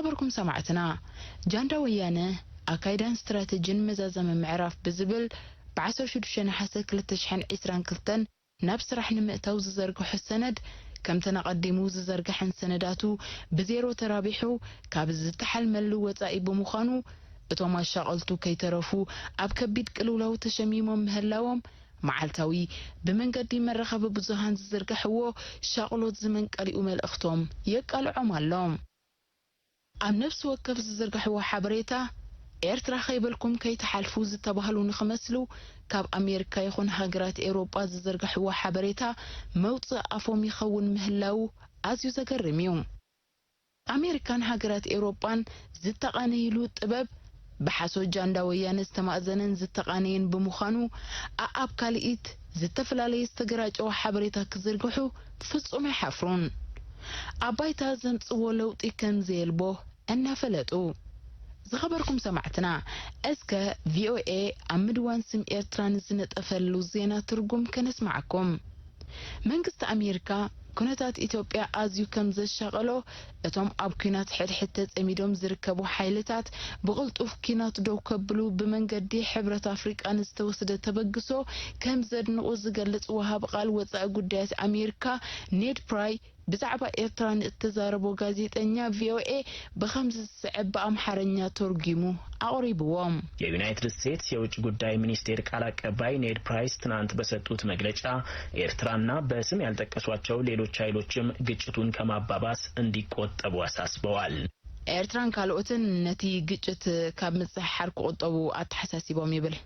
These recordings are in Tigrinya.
ክበርኩም ሰማዕትና፣ ጃንዳ ወያነ ኣካይዳን ስትራተጂን መዛዘሚ ምዕራፍ ብዝብል ብ16 ነሓሰ ክልተ ሽሕን ዕስራን ክልተን ናብ ስራሕ ንምእታው ዝዘርግሖ ሰነድ፣ ከምተን ኣቐዲሙ ዝዘርግሐን ሰነዳቱ ብዜሮ ተራቢሑ ካብ ዝተሓልመሉ ወጻኢ ብምዃኑ፣ እቶም ኣሻቐልቱ ከይተረፉ ኣብ ከቢድ ቅልውላው ተሸሚሞም ምህላዎም፣ መዓልታዊ ብመንገዲ መራኸቢ ብዙሃን ዝዝርግሕዎ ሻቕሎት ዝመንቀሊኡ መልእኽቶም የቃልዖም ኣሎ። ኣብ ነፍሲ ወከፍ ዝዝርግሕዎ ሓበሬታ፣ ኤርትራ ከይበልኩም ከይትሓልፉ ዝተባህሉ ንኽመስሉ፣ ካብ ኣሜሪካ ይኹን ሃገራት ኤውሮጳ ዝዝርግሕዎ ሓበሬታ መውጽእ ኣፎም ይኸውን ምህላዉ ኣዝዩ ዘገርም እዩ። ኣሜሪካን ሃገራት ኤውሮጳን ዝተቓነይሉ ጥበብ፣ ብሓሶት ጃንዳ ወያነ ዝተማእዘነን ዝተቓነየን ብምዃኑ፣ ኣኣብ ካልኢት ዝተፈላለየ ዝተገራጨወ ሓበሬታ ክዝርግሑ ፍጹም ኣይሓፍሩን። ኣብ ባይታ ዘምጽዎ ለውጢ ከም ዘየልቦ እናፈለጡ። ዝኸበርኩም ሰማዕትና፣ እስከ ቪኦኤ ኣብ ምድዋን ስም ኤርትራ ንዝነጠፈሉ ዜና ትርጉም ከነስማዓኩም። መንግስቲ ኣሜሪካ ኩነታት ኢትዮጵያ ኣዝዩ ከም ዘሻቐሎ፣ እቶም ኣብ ኲናት ሕድሕድ ተጸሚዶም ዝርከቡ ሓይልታት ብቕልጡፍ ኲናት ደው ከብሉ ብመንገዲ ሕብረት ኣፍሪቃ ንዝተወስደ ተበግሶ ከም ዘድንቑ ዝገልጽ ወሃቢ ቃል ወጻኢ ጉዳያት ኣሜሪካ ኔድ ፕራይ ብዛዕባ ኤርትራ ንእተዛረቦ ጋዜጠኛ ቪኦኤ ብኸምዚ ዝስዕብ ብኣምሓርኛ ተርጒሙ ኣቕሪብዎ። የዩናይትድ ስቴትስ የውጭ ጉዳይ ሚኒስቴር ቃል አቀባይ ኔድ ፕራይስ ትናንት በሰጡት መግለጫ፣ ኤርትራና በስም ያልጠቀሷቸው ሌሎች ኃይሎችም ግጭቱን ከማባባስ እንዲቆጠቡ አሳስበዋል። ኤርትራን ካልኦትን ነቲ ግጭት ካብ ምጽሕሓር ክቑጠቡ ኣተሓሳሲቦም ይብል።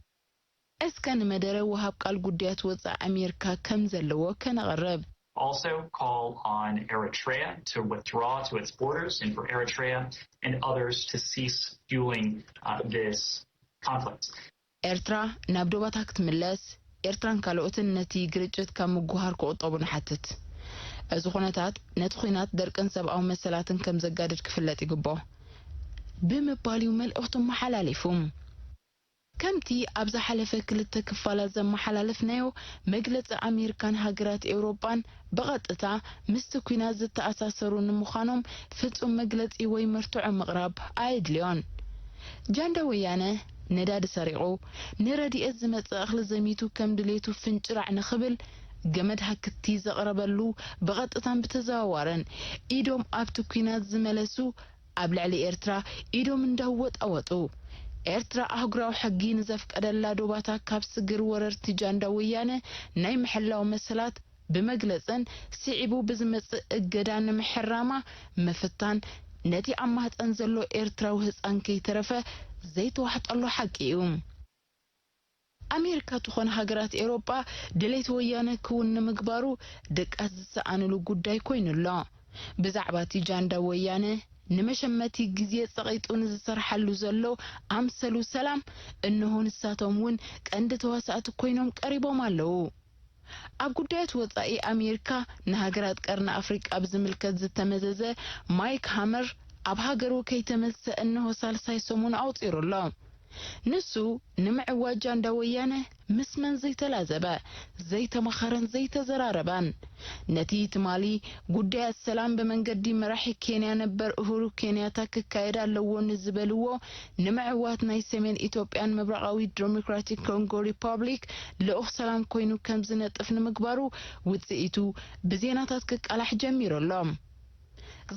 እስከ ንመደረ ወሃብ ቃል ጉዳያት ወጻኢ ኣሜሪካ ከም ዘለዎ ከነቕርብ። Also call on Eritrea to withdraw to its borders and for Eritrea and others to cease fueling uh, this conflict. ኤርትራ ናብ ዶባታ ክትምለስ፣ ኤርትራን ካልኦትን ነቲ ግርጭት ካብ ምጉሃር ክቑጠቡ ንሓትት። እዚ ኩነታት ነቲ ኲናት፣ ደርቅን ሰብኣዊ መሰላትን ከም ዘጋድድ ክፍለጥ ይግብኦ ብምባል እዩ መልእኽቱ ኣመሓላሊፉ። ከምቲ ኣብ ዝሓለፈ ክልተ ክፋላት ዘመሓላለፍናዮ፣ መግለጺ ኣሜሪካን ሃገራት ኤውሮጳን ብቐጥታ ምስቲ ኲናት ዝተኣሳሰሩ ንምዃኖም ፍጹም መግለጺ ወይ መርትዖ ምቕራብ ኣየድልዮን። ጃንዳ ወያነ ነዳዲ ሰሪቑ፣ ንረድኤት ዝመጽእ እኽሊ ዘሚቱ ከም ድሌቱ ፍንጭራዕ ንኽብል ገመድ ሃክቲ ዘቕረበሉ፣ ብቐጥታን ብተዘዋዋርን ኢዶም ኣብቲ ኲናት ዝመለሱ ኣብ ልዕሊ ኤርትራ ኢዶም እንዳወጣወጡ፣ ኤርትራ ኣህጉራዊ ሕጊ ንዘፍቀደላ ዶባታ ካብ ስግር ወረርቲ ጃንዳ ወያነ ናይ ምሕላው መሰላት ብመግለጽን ስዒቡ ብዝመጽእ እገዳ ንምሕራማ ምፍታን ነቲ ኣብ ማህጸን ዘሎ ኤርትራዊ ህጻን ከይተረፈ ዘይተዋሕጠሉ ሓቂ እዩ። ኣሜሪካ ትኾን ሃገራት ኤውሮጳ ድሌት ወያነ ክውን ንምግባሩ ድቃስ ዝሰኣንሉ ጉዳይ ኮይኑ ኣሎ። ብዛዕባ እቲ ጃንዳ ወያነ ንመሸመቲ ግዜ ጸቒጡ ንዝሰርሓሉ ዘሎ ኣምሰሉ ሰላም፣ እንሆ ንሳቶም እውን ቀንዲ ተዋሳእቲ ኮይኖም ቀሪቦም ኣለዉ። ኣብ ጉዳያት ወጻኢ ኣሜሪካ ንሃገራት ቀርኒ ኣፍሪቃ ብዝምልከት ዝተመዘዘ ማይክ ሃመር ኣብ ሃገሩ ከይተመልሰ እንሆ ሳልሳይ ሰሙን ኣቑጺሩ ኣሎ። ንሱ ንምዕዋት ጃንዳ ወያነ ምስ መን ዘይተላዘበ፣ ዘይተማኸረን ዘይተዘራረበን። ነቲ ትማሊ ጉዳያት ሰላም ብመንገዲ መራሒ ኬንያ ነበር ኡሁሩ ኬንያታ ክካየድ ኣለዎ ንዝበልዎ ንምዕዋት ናይ ሰሜን ኢትዮጵያን ምብራቓዊ ዲሞክራቲክ ኮንጎ ሪፓብሊክ ልኡኽ ሰላም ኮይኑ ከም ዝነጥፍ ንምግባሩ ውጽኢቱ ብዜናታት ክቃላሕ ጀሚሩ ኣሎ።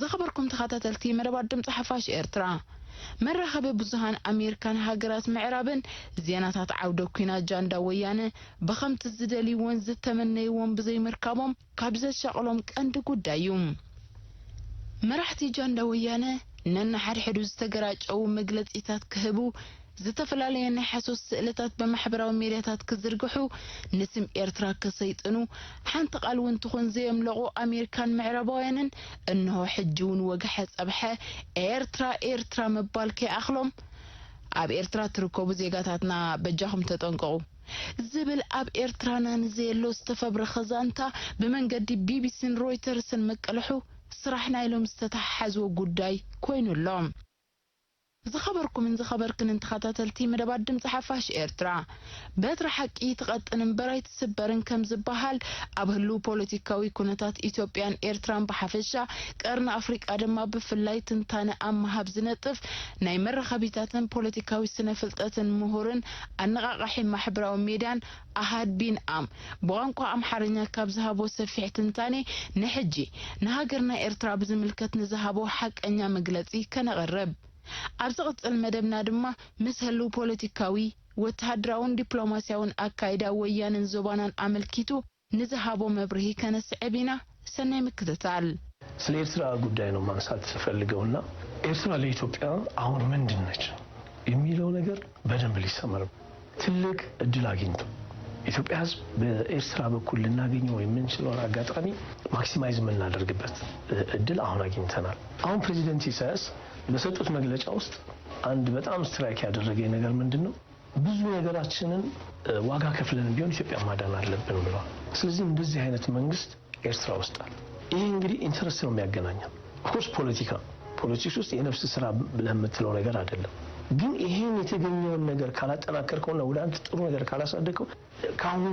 ዝኸበርኩም ተኸታተልቲ መደባት ድምፂ ሓፋሽ ኤርትራ፣ መራኸቢ ብዙሃን ኣሜሪካን ሃገራት ምዕራብን ዜናታት ዓውደ ኲናት ጃንዳ ወያነ ብኸምቲ ዝደልይዎን ዝተመነይዎን ብዘይምርካቦም ካብ ዘሻቕሎም ቀንዲ ጉዳይ እዩ። መራሕቲ ጃንዳ ወያነ ነንሓድሕዱ ዝተገራጨዉ መግለጺታት ክህቡ፣ ዝተፈላለየ ናይ ሓሶት ስእልታት ብማሕበራዊ ሜድያታት ክዝርግሑ፣ ንስም ኤርትራ ከሰይጥኑ፣ ሓንቲ ቃል እውን ትኹን ዘየምለቑ ኣሜሪካን ምዕራባውያንን፣ እንሆ ሕጂ እውን ወግሐ ጸብሐ ኤርትራ ኤርትራ ምባል ከይኣኽሎም፣ ኣብ ኤርትራ ትርከቡ ዜጋታትና በጃኹም ተጠንቀቑ ዝብል ኣብ ኤርትራና ንዘየሎ ዝተፈብረኸ ዛንታ ብመንገዲ ቢቢሲን ሮይተርስን ምቅልሑ ስራሕና ኢሎም ዝተተሓሓዝዎ ጉዳይ ኮይኑ ኣሎ። ዝኸበርኩምን ዝኸበርክንን ተኸታተልቲ መደባት ድምፂ ሓፋሽ ኤርትራ፣ በትሪ ሓቂ ትቐጥን እምበር ኣይትስበርን ከም ዝበሃል፣ ኣብ ህልው ፖለቲካዊ ኩነታት ኢትዮጵያን ኤርትራን ብሓፈሻ፣ ቀርኒ ኣፍሪቃ ድማ ብፍላይ ትንታነ ኣብ ምሃብ ዝነጥፍ ናይ መራኸቢታትን ፖለቲካዊ ስነ ፍልጠትን ምሁርን ኣነቓቓሒ ማሕበራዊ ሜድያን ኣሃድ ቢንኣም ብቋንቋ ኣምሓርኛ ካብ ዝሃቦ ሰፊሕ ትንታኔ፣ ንሕጂ ንሃገርና ኤርትራ ብዝምልከት ንዝሃቦ ሓቀኛ መግለጺ ከነቕርብ። ኣብ ዝቕጽል መደብና ድማ ምስ ህልው ፖለቲካዊ፣ ወተሃደራውን ዲፕሎማስያውን ኣካይዳ ወያነን ዞባናን ኣመልኪቱ ንዝሃቦ መብርሂ ከነስዕብ ኢና። ሰናይ ምክትታል። ስለ ኤርትራ ጉዳይ ነው ማንሳት ፈልገውና ኤርትራ ለኢትዮጵያ አሁን ምንድን ነች የሚለው ነገር በደንብ ሊሰመር ትልቅ እድል አግኝቶ ኢትዮጵያ ህዝብ በኤርትራ በኩል ልናገኘው የምንችለውን አጋጣሚ ማክሲማይዝ የምናደርግበት እድል አሁን አግኝተናል። አሁን ፕሬዚደንት ኢሳያስ በሰጡት መግለጫ ውስጥ አንድ በጣም ስትራይክ ያደረገኝ ነገር ምንድን ነው? ብዙ ነገራችንን ዋጋ ከፍለን ቢሆን ኢትዮጵያ ማዳን አለብን ብለዋል። ስለዚህ እንደዚህ አይነት መንግስት ኤርትራ ውስጥ አለ። ይሄ እንግዲህ ኢንተረስት ነው የሚያገናኘን። ኦፍኮርስ ፖለቲካ ፖለቲክስ ውስጥ የነፍስ ስራ ብለህ የምትለው ነገር አይደለም። ግን ይሄን የተገኘውን ነገር ካላጠናከርከውና ወደ አንድ ጥሩ ነገር ካላሳደግከው ከአሁኑ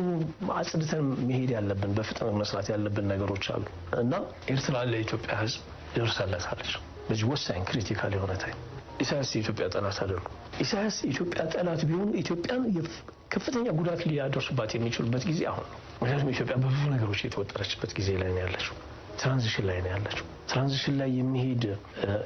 አጽድተን መሄድ ያለብን በፍጥነት መስራት ያለብን ነገሮች አሉ እና ኤርትራ ለኢትዮጵያ ህዝብ ደርሳለታለች በዚህ ወሳኝ ክሪቲካል የሆነ ታይም። ኢሳያስ የኢትዮጵያ ጠላት አይደሉም። ኢሳያስ የኢትዮጵያ ጠላት ቢሆኑ ኢትዮጵያን የፍ- ከፍተኛ ጉዳት ሊያደርሱባት የሚችሉበት ጊዜ አሁን ነው። ምክንያቱም ኢትዮጵያ በብዙ ነገሮች የተወጠረችበት ጊዜ ላይ ነው ያለችው። ትራንዚሽን ላይ ነው ያለችው። ትራንዚሽን ላይ የሚሄድ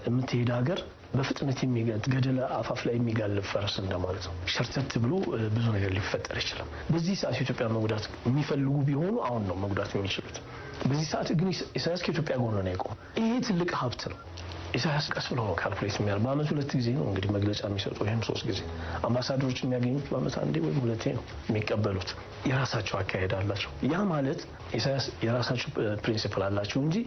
የምትሄድ ሀገር በፍጥነት የሚገጥ ገደል አፋፍ ላይ የሚጋልብ ፈረስ እንደማለት ነው። ሸርተት ብሎ ብዙ ነገር ሊፈጠር ይችላል። በዚህ ሰዓት ኢትዮጵያ መጉዳት የሚፈልጉ ቢሆኑ አሁን ነው መጉዳት የሚችሉት። በዚህ ሰዓት ግን ኢሳያስ ከኢትዮጵያ ጎን ነው የቆመው። ይሄ ትልቅ ሀብት ነው። ኢሳያስ ቀስ ብሎ ነው ካልኩሌት የሚያደርግ። በአመት ሁለት ጊዜ ነው እንግዲህ መግለጫ የሚሰጠው፣ ይህም ሶስት ጊዜ። አምባሳደሮች የሚያገኙት በአመት አንዴ ወይም ሁለቴ ነው የሚቀበሉት። የራሳቸው አካሄድ አላቸው። ያ ማለት ኢሳያስ የራሳቸው ፕሪንሲፕል አላቸው እንጂ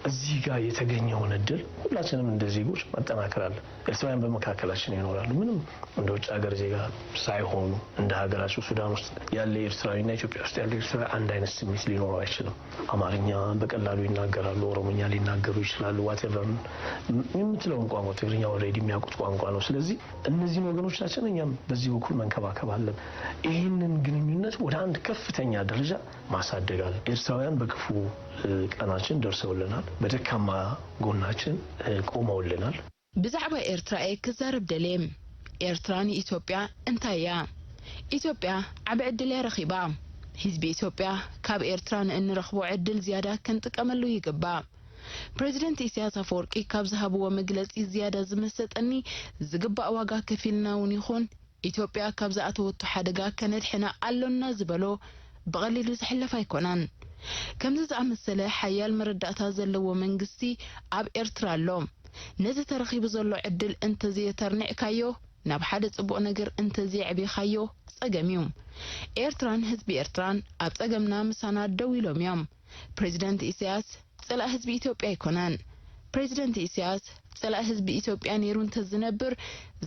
እዚህ ጋር የተገኘውን እድል ሁላችንም እንደ ዜጎች ማጠናከር አለ። ኤርትራውያን በመካከላችን ይኖራሉ። ምንም እንደ ውጭ ሀገር ዜጋ ሳይሆኑ እንደ ሀገራቸው ሱዳን ውስጥ ያለ ኤርትራዊና ኢትዮጵያ ውስጥ ያለ ኤርትራዊ አንድ አይነት ስሜት ሊኖረው አይችልም። አማርኛ በቀላሉ ይናገራሉ፣ ኦሮሞኛ ሊናገሩ ይችላሉ። ዋቴቨር የምትለውን ቋንቋ ትግርኛ ኦልሬዲ የሚያውቁት ቋንቋ ነው። ስለዚህ እነዚህን ወገኖቻችን እኛም በዚህ በኩል መንከባከብ አለብን። ይህንን ግንኙነት ወደ አንድ ከፍተኛ ደረጃ ማሳደግ አለ። ኤርትራውያን በክፉ ቀናችን ደርሰውልናል፣ በደካማ ጎናችን ቆመውልናል። ብዛዕባ ኤርትራ እየ ክዛረብ ደልየ። ኤርትራ ንኢትዮጵያ እንታይ እያ? ኢትዮጵያ ዓቢ ዕድል እያ ረኺባ። ህዝቢ ኢትዮጵያ ካብ ኤርትራ ንእንረኽቦ ዕድል ዝያዳ ክንጥቀመሉ ይግባእ። ፕሬዚደንት ኢሳያስ ኣፈወርቂ ካብ ዝሃብዎ መግለጺ ዝያዳ ዝመሰጠኒ ዝግባእ ዋጋ ከፊልና እውን ይኹን ኢትዮጵያ ካብ ዝኣተወቶ ሓደጋ ከነድሕና ኣሎና ዝበሎ ብቐሊሉ ዝሕለፍ ኣይኮነን። ከምዚ ዝኣመሰለ ሓያል መረዳእታ ዘለዎ መንግስቲ ኣብ ኤርትራ ኣሎ። ነዚ ተረኺቡ ዘሎ ዕድል እንተዘየተርኒዕካዮ፣ ናብ ሓደ ጽቡቕ ነገር እንተዘየዕቢኻዮ ጸገም እዩ። ኤርትራን ህዝቢ ኤርትራን ኣብ ጸገምና ምሳና ደው ኢሎም እዮም። ፕሬዚደንት ኢሳያስ ጸላእ ህዝቢ ኢትዮጵያ ኣይኮነን። ፕሬዚደንት ኢሳያስ ጸላእ ህዝቢ ኢትዮጵያ ነይሩ እንተዝነብር፣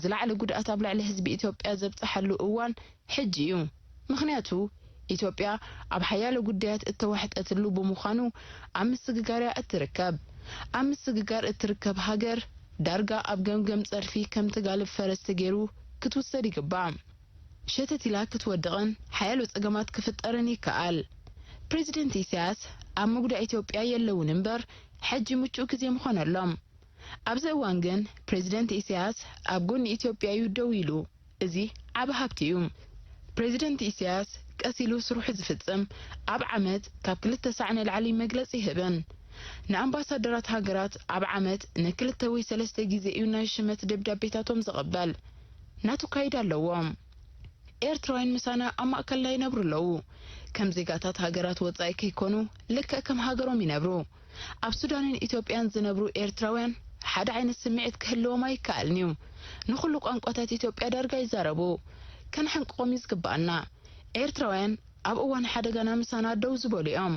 ዝለዓለ ጉድኣት ኣብ ልዕሊ ህዝቢ ኢትዮጵያ ዘብጽሓሉ እዋን ሕጂ እዩ። ምኽንያቱ፣ ኢትዮጵያ ኣብ ሓያሎ ጉዳያት እተዋሕጠትሉ ብምዃኑ፣ ኣብ ምስግጋር እያ እትርከብ። ኣብ ምስግጋር እትርከብ ሃገር፣ ዳርጋ ኣብ ገምገም ጸድፊ ከም ትጋልብ ፈረስ ተገይሩ ክትውሰድ ይግባእ። ሸተት ኢላ ክትወድቕን ሓያሎ ጸገማት ክፍጠርን ይከኣል። ፕሬዚደንት ኢሳያስ ኣብ ምጉዳእ ኢትዮጵያ የለውን እምበር፣ ሕጂ ምቹእ ግዜ ምኾነሎም። ኣብዚ እዋን ግን ፕሬዚደንት ኢሳያስ ኣብ ጎኒ ኢትዮጵያ እዩ ደው ኢሉ። እዚ ዓቢ ሃብቲ እዩ። ፕሬዚደንት ኢሳያስ ቀስ ኢሉ ስርሑ ዝፍጽም፣ ኣብ ዓመት ካብ ክልተ ሳዕ ንላዕሊ መግለጺ ይህብን። ንኣምባሳደራት ሃገራት ኣብ ዓመት ንክልተ ወይ ሰለስተ ግዜ እዩ ናይ ሽመት ደብዳቤታቶም ዝቕበል። ናቱ ካይዳ ኣለዎም። ኤርትራውያን ምሳና ኣብ ማእከልና ይነብሩ ኣለዉ። ከም ዜጋታት ሃገራት ወጻኢ ከይኮኑ፣ ልክዕ ከም ሃገሮም ይነብሩ። ኣብ ሱዳንን ኢትዮጵያን ዝነብሩ ኤርትራውያን ሓደ ዓይነት ስምዒት ክህልዎም ኣይከኣልን እዩ። ንኹሉ ቋንቋታት ኢትዮጵያ ዳርጋ ይዛረቡ። ከነሕንቅቖም እዩ ዝግብኣና። ኤርትራውያን ኣብ እዋን ሓደጋና ምሳና ደው ዝበሉ እዮም።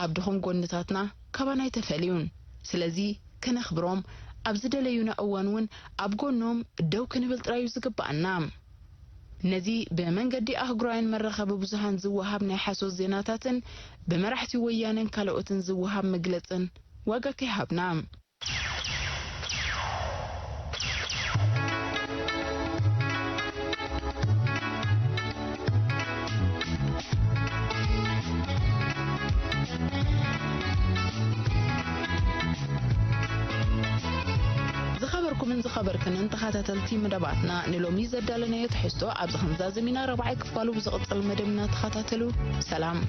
ኣብ ድኹም ጎንታትና ካባና ኣይተፈልዩን። ስለዚ ከነኽብሮም፣ ኣብ ዝደለዩና እዋን እውን ኣብ ጎኖም ደው ክንብል ጥራይ እዩ ዝግብኣና። ነዚ ብመንገዲ ኣህጉራውያን መራኸቢ ብዙሃን ዝወሃብ ናይ ሓሶት ዜናታትን ብመራሕቲ ወያነን ካልኦትን ዝወሃብ መግለጽን ዋጋ ከይሃብና፣ ዝኸበርክንን ተኸታተልቲ መደባትና፣ ንሎሚ ዘዳለናዮ ትሕዝቶ ኣብዚ ክንዛዝም ኢና። ራብዓይ ክፋሉ ብዝቕጽል መደብና ተኸታተሉ። ሰላም።